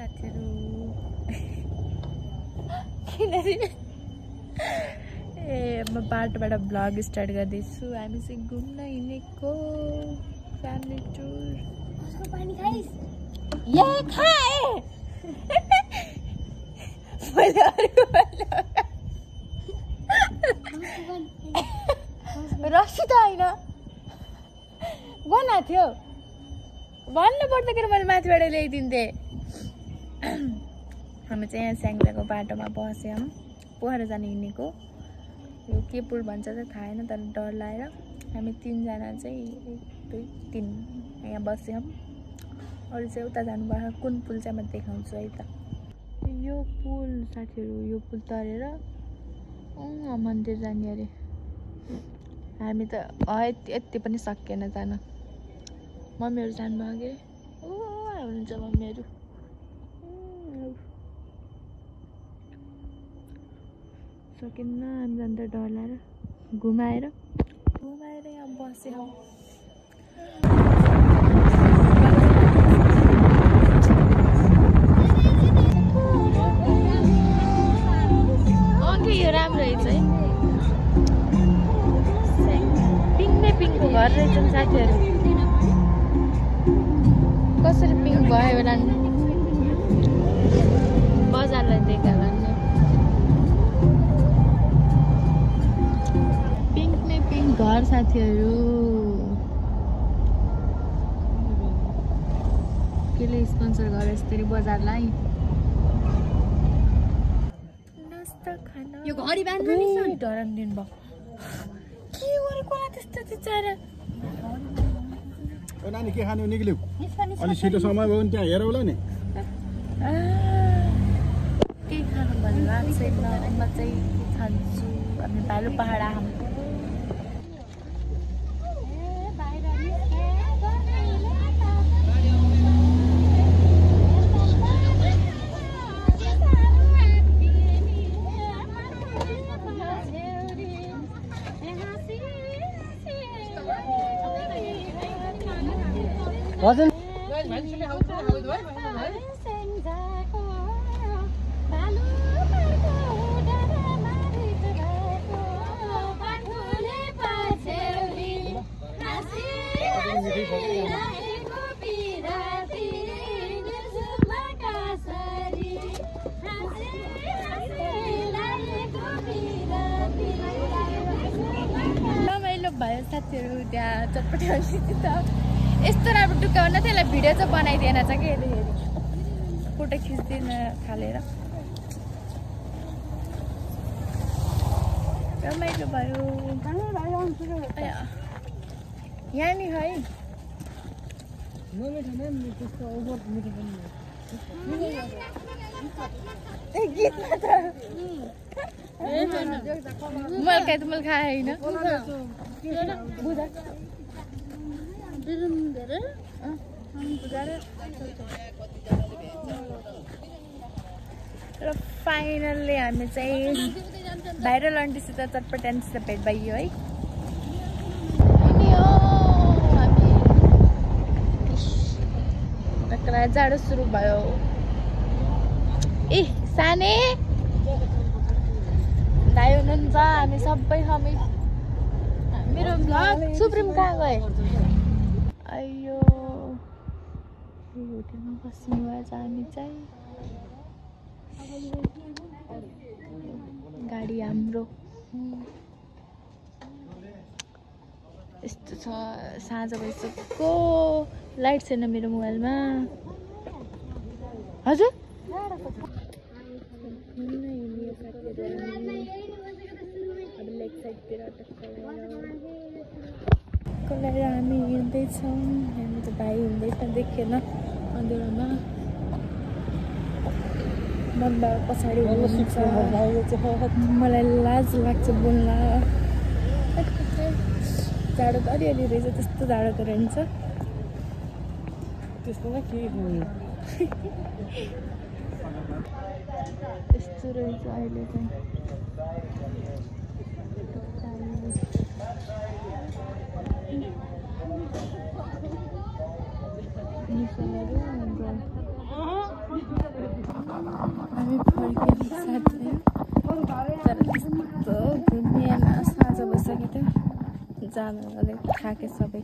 साथीहरु किनरी म बाटोबाट ब्लग स्टार्ट गर्दैछु हामी चाहिँ घुम्न हिँडेको फ्यामिली टुर उसको पानी खाइस ये खाए मैले अर्को रक्सी त होइन गना थियो भन्नु पर्दाखेरि मैले माथिबाट ल्याइदिन्थेँ हामी चाहिँ यहाँ स्याङ्जाको बाटोमा बस्यौँ पोखरा जाने हिँडेको यो के पुल भन्छ त थाहा छैन तर डर लागेर हामी 3 जना चाहिँ 1 2 3 यहाँ बस्यौँ अरू चाहिँ उता जानुभएको कुन पुल चाहिँ म देखाउँछु है त यो पुल साथीहरू यो पुल तरेर मन्दिर जाने अरे हामी त यति पनि सकिएन जान मम्मीहरू जानुभयो कि हुनुहुन्छ मम्मीहरू सकिन्न हामी जान्छ डर लागेर घुमाएर यहाँ बस्यौँ यो राम्रो रहेछ है पिङको घर रहेछन् साथीहरू कसरी पिङ भयो होला बजारलाई देखाएर पिङ घर साथीहरू केले स्पोन्सर गरे यसरी बजारलाई यो घडी बाँध्नु नि डरान दिन भयो के गरेको होला त्यस्तो बिचारा ओ नानी के खाने निक्ल्यौ अलि छिटो समय भयो नि त्यहाँ हेरौला नि के खानु भन्नु लाग्छ छैन म चाहिँ खान्छु हामी भालु पहाड आम हजुर रमाइलो भयो साथीहरू त्यहाँ चटपटी त यस्तो राम्रो टुक्काउन त्यसलाई भिडियो चाहिँ बनाइदिएन छ कि हेरी फोटो खिच्दिन थालेर रमाइलो भयो यहाँ नि है मैले खाएँ होइन र फाइनल्ली हामी चाहिँ भाइरल आन्टीसित चटपटे आन्टीसित भेट भइयो है अनि जाडो सुरु भयो ए साने दाइ हुनुहुन्छ हामी सबै हामी मेरो सुप्रिम कहाँ गए अयो होटेलमा बस्नु आज हामी चाहिँ गाडी हाम्रो यस्तो छ साँझ भइसक्यो लाइट छैन मेरो मोबाइलमा हजुर कसलाई हामी हिँड्दैछौँ हामी त भाइ हिँड्दैछ देखेन अँध्यारोमा मन्दा पछाडि हुनुहुन्छ मलाई लाज लाग्छ बोल्न जाडो त अलिअलि रहेछ त्यस्तो जाडो त रहन्छ त्यस्तोमा के यस्तो रहेछ अहिले चाहिँ जामले थाके सबै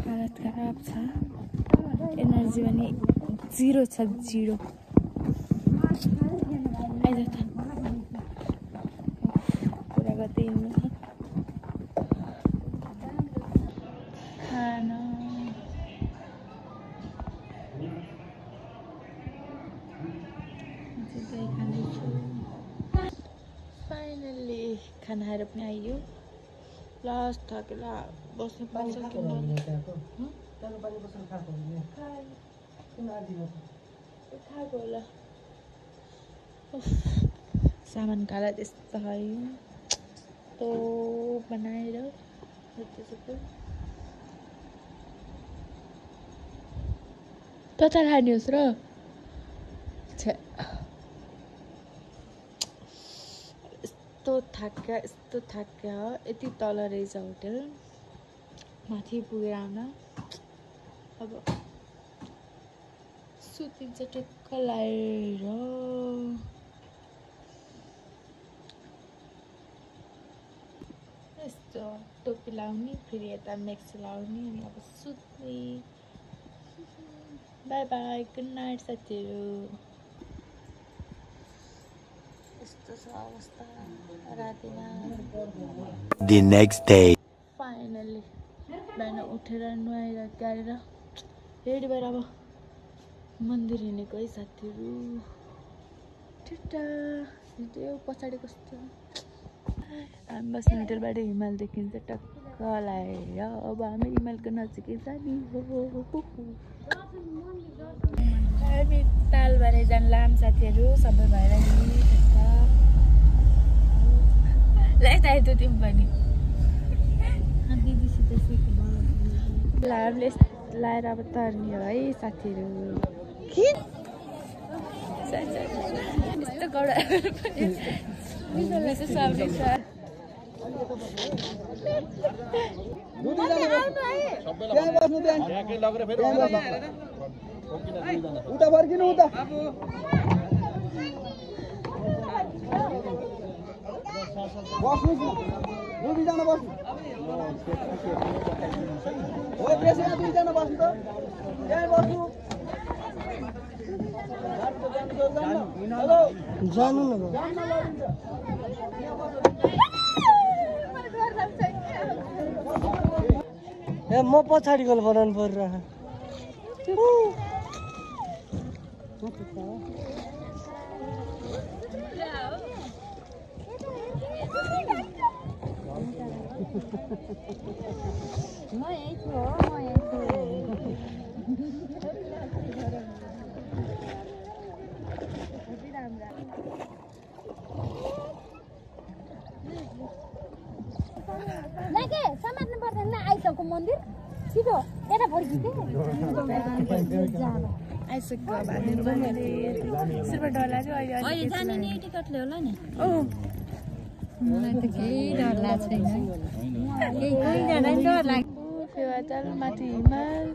हालत खराब छ एनर्जी पनि 0 छ 0 आइज त पुरा गर्दै हिँड्नु खाना फाइनली खानाहरू पनि आइयो लास्ट थाकेला बस्नु पाउँछ कि खाएको होला सामान काला त्यस्तो आयो तो बनाएर कता खानुहोस् र यस्तो थाक्या यति तल रहेछ होटल माथि पुगेर आउन अब सुतिन्छ टक्क लाएर यस्तो टोपी लाउने फेरि यता मेक्सी लाउने अनि अब सुत्ने बाई बाई गुड नाइट साथीहरू यस्तो छ अवस्था रातिमा The next day फाइनली बिहान उठेर नुहाएर गाडेर रेडी भएर अब मन्दिर हिँडेको है साथीहरू त्यो पछाडि कस्तो हामी बस्ने होटलबाट हिमाल देखिन्छ टक्क लाएर अब हामी हिमालको नजिकै जाने हो हामी तालबारे जान्लाम साथीहरू सबै भएर तिमी पनि हामीले लाएर अब तर्ने हो है साथीहरू यस्तो गौडा उता फर्किनु उता बस्नु दुईजना बस्नु हो बेसी दुईजना बस्नु त त्यहाँ बस्नु जानु न ए म पछाडि गोल बनाउनु परिरहेको समात्नु पर्दैन आइसक्यो मन्दिर छिटो यता फर्किँदै आइसक्यो सिल्भर डल्ला चाहिँ अहिले जाने नि टिकटले होला नि मलाई त केही डर लाग्छ छैन माथि हिमाल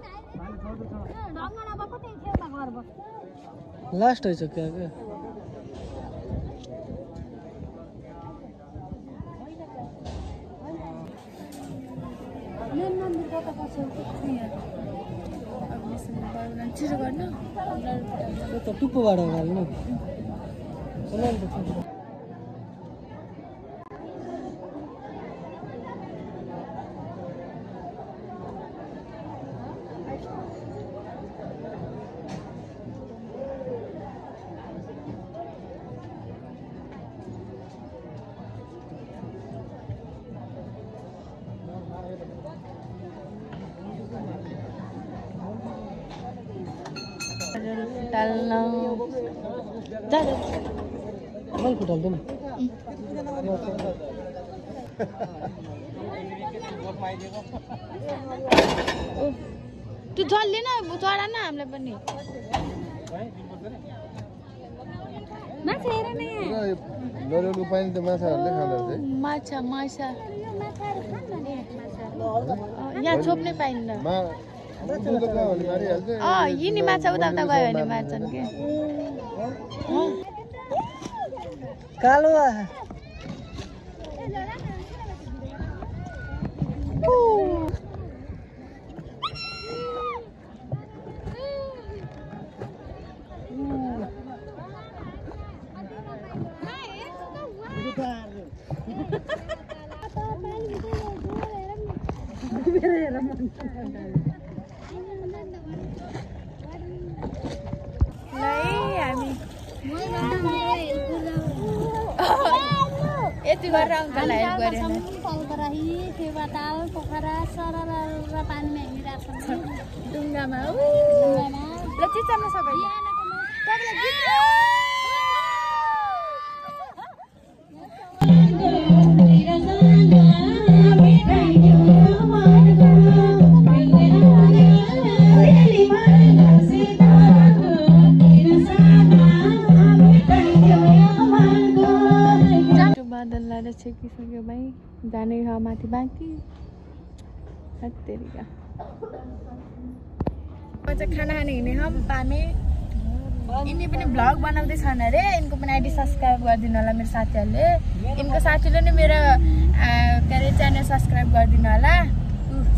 लास्ट भइसक्यो क्या छिटो गर्नु त टुप्पोबाट हाल्नु डाल्नु मैले फुटाल्दैन त्यो जल्दैन चढा न हामीलाई पनि माछा हेर न माछा माछा यहाँ छोप्नै पाइन्न यिनी माछा उता उता गयो भने मार्छन् के कालो यति गरेर अङ्कललाई हेल्प गरेन डुङ्गामा ल चिचामा सबै बादललाई छेकिसक्यो भाइ जाने माथि बाँकी तेरिका चाहिँ खाना खाने हिँड्ने हम पामे यिनी पनि भ्लग बनाउँदैछन् अरे यिनको पनि आइडी सब्सक्राइब गरिदिनु होला मेरो साथीहरूले यिनको साथीले नि मेरो के अरे च्यानल सब्सक्राइब गरिदिनु होला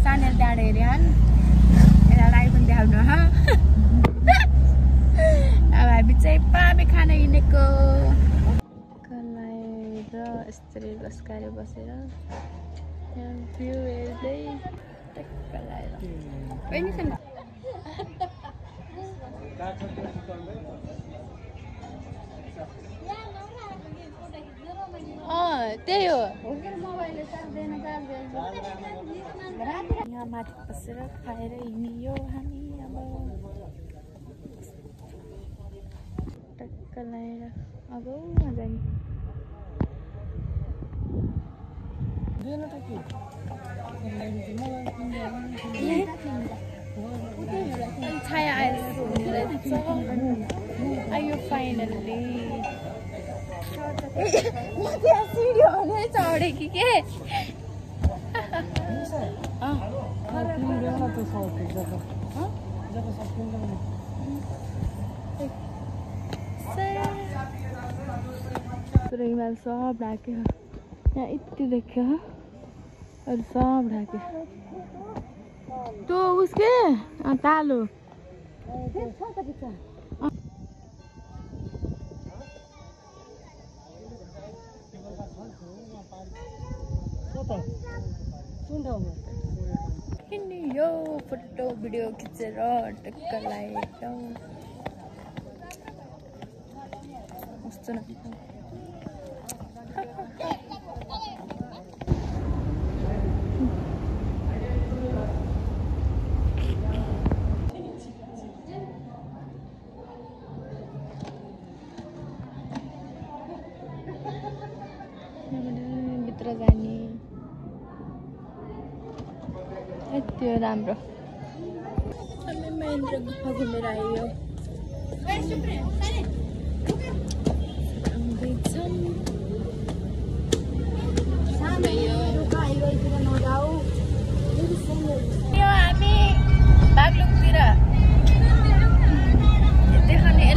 सानेर डाँडो हेऱ्यान् यता लागि पनि देखाउनु अब हामी चाहिँ पामे खाना हिँडेको यसरी बस्काएर बसेर भ्यू हेर्दै टक्क लगाएर त्यही हो यहाँ माथि बसेर खाएर हिँडियो हामी अब टक्क लगाएर अब मजा नि छाया आयो फाइनल्ली सिडियो भने चढे कि के हिमाल सब ढाक्यो यहाँ यति देख्यो अरू सब ढाक्यो त्यो उसके तालो यो फोटो भिडियो खिचेर टक्क लगाएर कस्तो न भित्र जाने यति राम्रो हामी महेन्द्र गुफा घुमेर आयो हामी बागलुङतिर देखाउने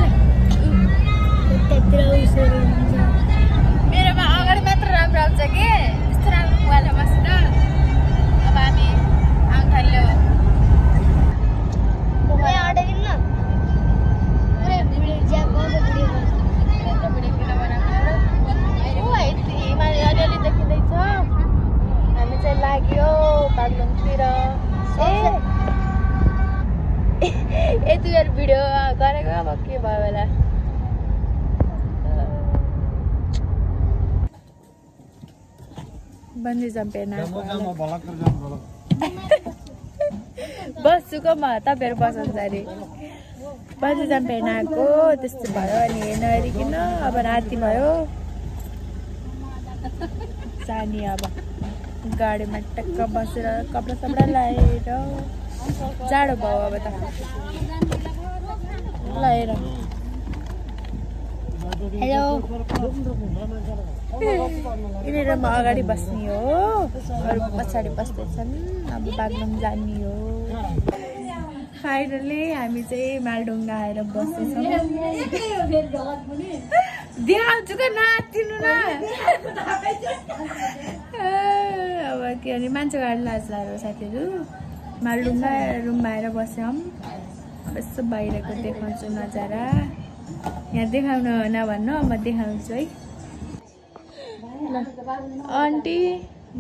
मेरोमा अगाडि मात्र राम्रो आउँछ कि यस्तो राम्रो मोबाइलमा बस्छ अब हामी आउनु थाल्यो अलिअलि देखिँदैछ हामी चाहिँ लाग्यो बागलुङतिर यति बेर भिडियो गरेको अब के भयो होला बन्जी जम्पिङ बस्छु म तपाईँहरू बस्नुहुन्छ अरे बन्जी जम्पिङ आएको त्यस्तो भयो अनि हेर्न हेरिकन अब राति भयो जाने अब गाडीमा टक्क बसेर कपडा सपडा लगाएर जाडो भयो अब त लगाएर हेलो यिनीहरू म अगाडि बस्ने हो अरू पछाडि बस्दैछन् अब बागलुङ जाने हो फाइनली हामी चाहिँ मालढुङ्गा आएर बस्दैछौँ देखाउँछु क्या नातिनु न अब के भने मान्छेको गाडी लाज लाग्यो साथीहरू मालडुङमा रुममा आएर बस्यौँ अब यसो बाहिरको देखाउँछु नजारा यहाँ देखाउन नभन्नु म देखाउँछु है ल आन्टी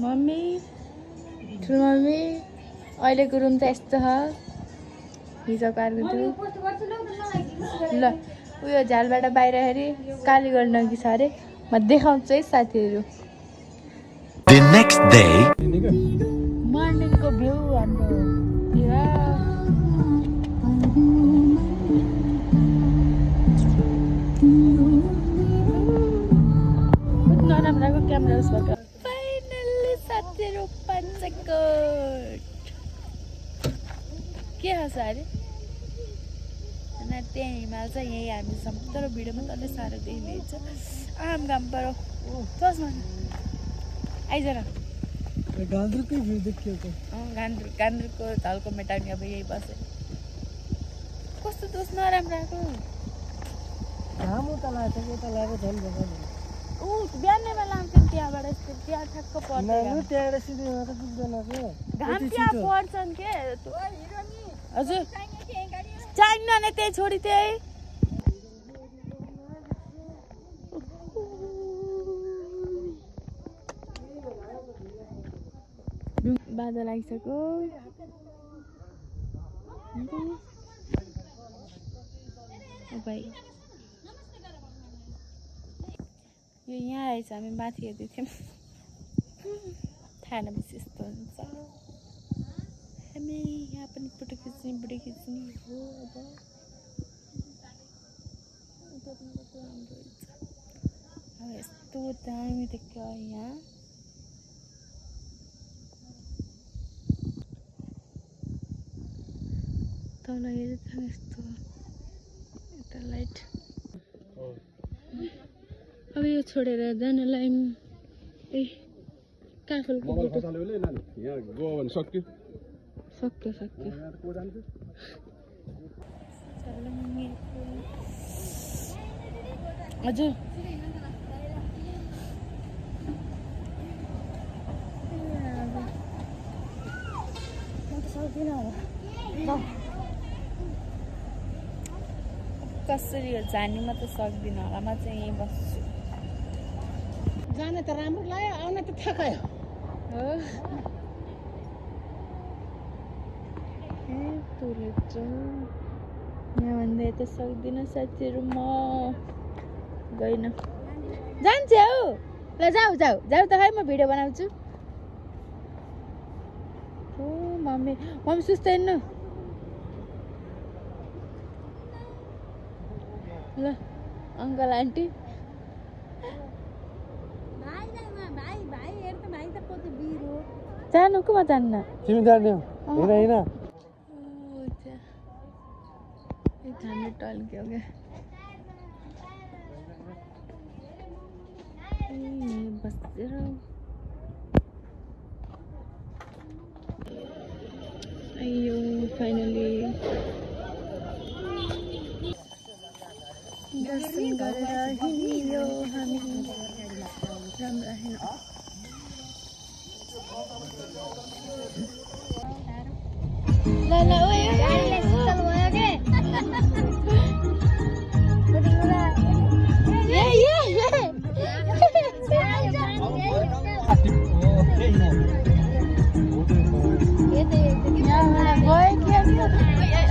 मम्मी ठुलमम्मी अहिलेको रुम त यस्तो छ हिजोको अर्को थियो ल उयो झालबाट बाहिर हेरी कालीगढ नगी छ अरे म देखाउँछु है साथीहरू मर्निङको भ्यू हाम्रो नराम्रो क्यामेरा उसबाट फाइनल्ली साथीहरू पञ्चकोट के छ अरे त्यहाँ हिमाल छ यहीँ हामी छौँ तर भिडियोमा त अलिक साह्रो देखिन्छ आम घाम पर चस्मा आइज न गान्द्रुककै भ्यू देखियो त गान्द्रुकको झल्को मेटाउने अब यही बसे कस्तो दोष नराम्रो आएको घाम उता लाग्छ उता लागेको झन् ऊ बिहानैमा लाउँथ्यो त्यहाँबाट यस्तो त्यहाँ ठ्याक्क पर्छ त्यहाँबाट सिधै मात्र पुग्दैन के घाम त्यहाँ पर्छन् के हजुर चाहिन्न नै त्यही छोडी त्यही बाजा लागिसक्यो भाइ यो यहाँ आएछ हामी माथि हेर्दै थियौँ थाहा नबिस यस्तो हुन्छ हामी यहाँ पनि फोटो खिच्ने भिडियो खिच्ने हो अब यस्तो दामी देख्यो यहाँ तल हेरेको यस्तो यता लाइट अब यो छोडेर जानलाई ए काफलको सक्यो हजुर कसरी हो जाने म त सक्दिनँ होला म चाहिँ यहीँ बस्छु जाने त राम्रो लाग्यो आउन त थकायो हो यहाँ भन्दा यता सक्दिनँ साथीहरू म गइन जान्छ हौ ल जाऊ जाऊ जाऊ त खै म भिडियो बनाउँछु ओ मम्मी मम्मी सुस्दैन ल अङ्कल आन्टी जानु को म जान्न तिमी जान्यौ हैन हैन हामी टल्क्यो क्या बसेर अयो फाइनली दर्शन गरेर हिँड्यो हामी राम्रो होइन ल ल